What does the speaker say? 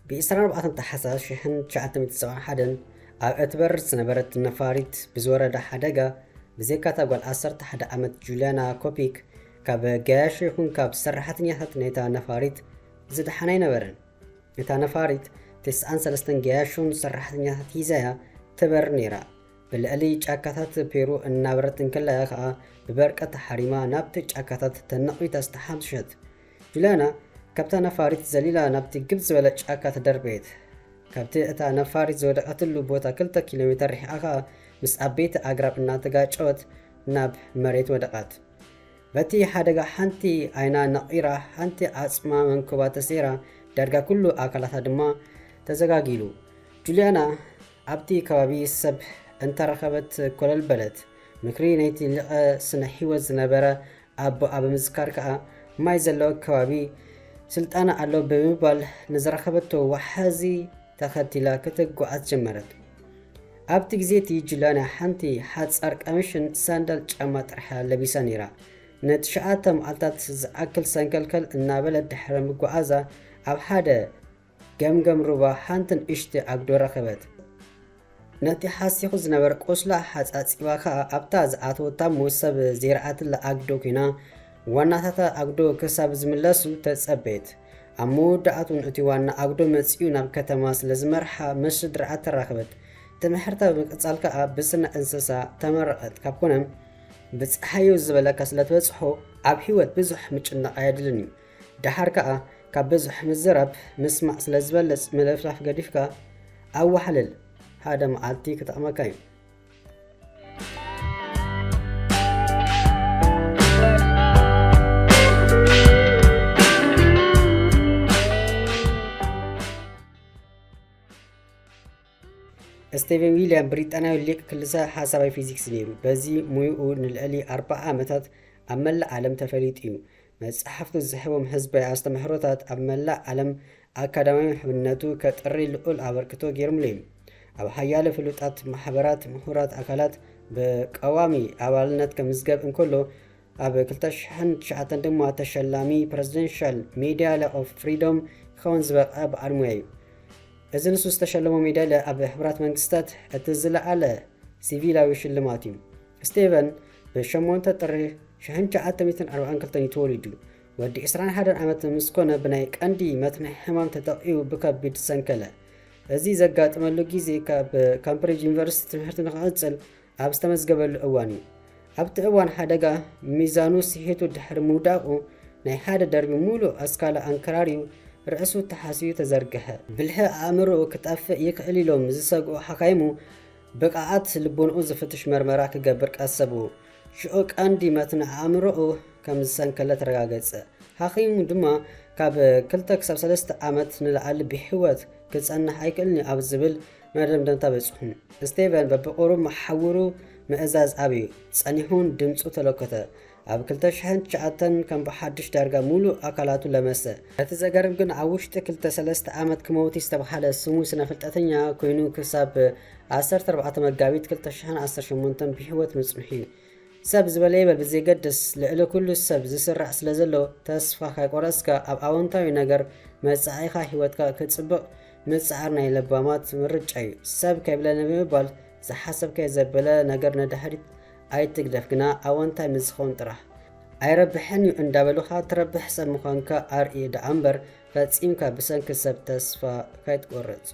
ብ24 ታሕሳስ ሽሕን ትሽዓተ ሚእትን ሰብዓን ሓደን ኣብ እትበርር ዝነበረት ነፋሪት ብዝወረደ ሓደጋ ብዘይካታ ጓል ዓሰርተ ሓደ ዓመት ጁልያና ኮፒክ ካብ ገያሾ ይኹን ካብ ሰራሕተኛታት ናይታ ነፋሪት ዝደሓነ ኣይነበረን። እታ ነፋሪት ተስዓን ሰለስተን ገያሾን ሰራሕተኛታት ሒዛያ ትበር ነይራ። ብልዕሊ ጫካታት ፔሩ እናበረት እንከላያ ከኣ ብበርቀ ተሓሪማ ናብቲ ጫካታት ተነቒታ ዝተሓምሸት። ጁልያና ካብታ ነፋሪት ዘሊላ ናብቲ ግብ ዝበለ ጫካ ተደርበየት። ካብቲ እታ ነፋሪት ዝወደቐትሉ ቦታ ክልተ ኪሎ ሜተር ርሒቓ ከኣ ምስ ዓበይቲ ኣግራብ እናተጋጨወት ናብ መሬት ወደቐት። በቲ ሓደጋ ሓንቲ ዓይና ነቒራ፣ ሓንቲ ዓጽማ መንኮባ ተሰይራ፣ ዳርጋ ኩሉ ኣካላታ ድማ ተዘጋጊሉ። ጁልያና ኣብቲ ከባቢ ሰብ እንተረኸበት ኮለል በለት። ምክሪ ናይቲ ሊቐ ስነ ህይወት ዝነበረ ኣቦኣ ብምዝካር ከኣ ማይ ዘለዎ ከባቢ ስልጣነ ኣሎ ብምባል ንዝረኸበቶ ዋሕዚ ተኸቲላ ክትጓዓዝ ጀመረት። ኣብቲ ግዜ እቲ ጁልያና ሓንቲ ሓጻር ቀሚሽን ሳንዳል ጫማ ጥራሕ ለቢሳ ነይራ። ንትሽዓተ መዓልታት ዝኣክል ሰንከልከል እናበለት ድሕሪ ምጉዓዛ ኣብ ሓደ ገምገም ሩባ ሓንቲ ንእሽቲ ኣጉዶ ረኸበት። ነቲ ሓሲኹ ዝነበረ ቁስላ ሓጻጺባ ከኣ ኣብታ ዝኣተወታ እሞ ሰብ ዘይረኣትላ ኣጉዶ ኮይና ዋናታታ ኣጉዶ ክሳብ ዝምለሱ ተጸበየት። ኣብ መወዳእቱን እቲ ዋና ኣጉዶ መጺኡ ናብ ከተማ ስለ ዝመርሓ ምስ ስድራኣ ተራኸበት። ትምህርታ ብምቅጻል ከኣ ብስነ እንስሳ ተመረቐት። ካብ ኮነ ብጸሓዩ ዝበለካ ስለ ትበጽሖ ኣብ ህይወት ብዙሕ ምጭናቕ ኣየድልን እዩ። ደሓር ከኣ ካብ ብዙሕ ምዝራብ ምስማዕ ስለ ዝበልጽ ምልፍላፍ ገዲፍካ ኣዋሕልል። ሓደ መዓልቲ ክጠቕመካ እዩ። ስቴቨን ዊልያም ብሪጣንያዊ ሊቅ ክልሰ ሓሳባይ ፊዚክስ ነይሩ። በዚ ሙይኡ ንልዕሊ ኣርብዓ ዓመታት ኣብ መላእ ዓለም ተፈሊጡ እዩ። መጽሓፍቱ ዝህቦም ህዝባዊ ኣስተምህሮታት ኣብ መላእ ዓለም ኣካዳሚያዊ ሕብነቱ ከጥሪ ልዑል ኣበርክቶ ገይሮምሉ እዮም። ኣብ ሓያሎ ፍሉጣት ማሕበራት፣ ምሁራት ኣካላት ብቀዋሚ ኣባልነት ከምዝገብ እንከሎ፣ ኣብ ክልተ ሽሕን ትሽዓተን ድማ ተሸላሚ ፕሬዚደንሻል ሜዳልያ ኦፍ ፍሪዶም ክኸውን ዝበቕዐ በዓል ሙያ እዩ። እዚ ንሱ ዝተሸለሞ ሜዳልያ ኣብ ሕቡራት መንግስታት እቲ ዝለዓለ ሲቪላዊ ሽልማት እዩ። ስቴቨን ብ8 ጥሪ ሽሕን ትሽዓተ ሚእትን ኣርባዓን ክልተን እዩ ተወሊዱ። ወዲ ዕስራን ሓደን ዓመት ምስ ኮነ ብናይ ቀንዲ መትንሒ ሕማም ተጠቒኡ ብከቢድ ሰንከለ። እዚ ዘጋጠመሉ ግዜ ካብ ካምብሪጅ ዩኒቨርሲቲ ትምህርቲ ንክቕጽል ኣብ ዝተመዝገበሉ እዋን እዩ። ኣብቲ እዋን ሓደጋ ሚዛኑ ስሒቱ ድሕሪ ምውዳቑ ናይ ሓደ ደርቢ ሙሉእ ኣስካላ ኣንከራርዩ ርእሱ ተሓስዩ ተዘርግሐ። ብልሒ ኣእምሮኡ ክጠፍእ ይኽእል ኢሎም ዝሰግኡ ሓካይሙ ብቕዓት ልቦንኡ ዝፍትሽ መርመራ ክገብር ቀሰብዎ። ሽዑ ቀንዲ መትኒ ኣእምሮኡ ከም ዝሰንከለ ተረጋገጸ። ሓኪሙ ድማ ካብ ክልተ ክሳብ ሰለስተ ዓመት ንላዕሊ ብህይወት ክጸንሕ ኣይክእልን እዩ ኣብ ዝብል መደምደምታ በጽሑ። ስቴቨን በብቑሩብ መሓውሩ ምእዛዝ ኣብዩ። ጸኒሑን ድምጹ ተለኮተ። ኣብ ክልተ ሽሕን ትሽዓተን ከም ብሓድሽ ዳርጋ ሙሉእ ኣካላቱ ለመሰ። እቲ ዘገርም ግን ኣብ ውሽጢ ክልተ ሰለስተ ዓመት ክመውት ዝተባህለ ስሙ ስነ ፍልጠተኛ ኮይኑ ክሳብ ዓሰርተ ኣርባዕተ መጋቢት ክልተ ሽሕን ዓሰርተ ሸሞንተን ብህይወት ምጽንሑ እዩ። ሰብ ዝበለ ይበል ብዘይገድስ ልዕሊ ኩሉ ሰብ ዝስራዕ ስለ ዘሎ ተስፋ ካይቆረጽካ ኣብ ኣወንታዊ ነገር መጻኢኻ ህይወትካ ክጽብቕ ምጽዓር ናይ ለባማት ምርጫ እዩ። ሰብ ከይብለኒ ብምባል ዝሓሰብካዮ ዘበለ ነገር ንድሕሪት ኣይትግደፍ ግና ኣወንታይ ምስ ዝኸውን ጥራሕ። ኣይረብሕን እዩ እንዳበሉኻ ትረብሕ ሰብ ምዃንካ ኣርኢ ደኣ እምበር ፈጺምካ ብሰንኪ ሰብ ተስፋ ካይትቆርጽ።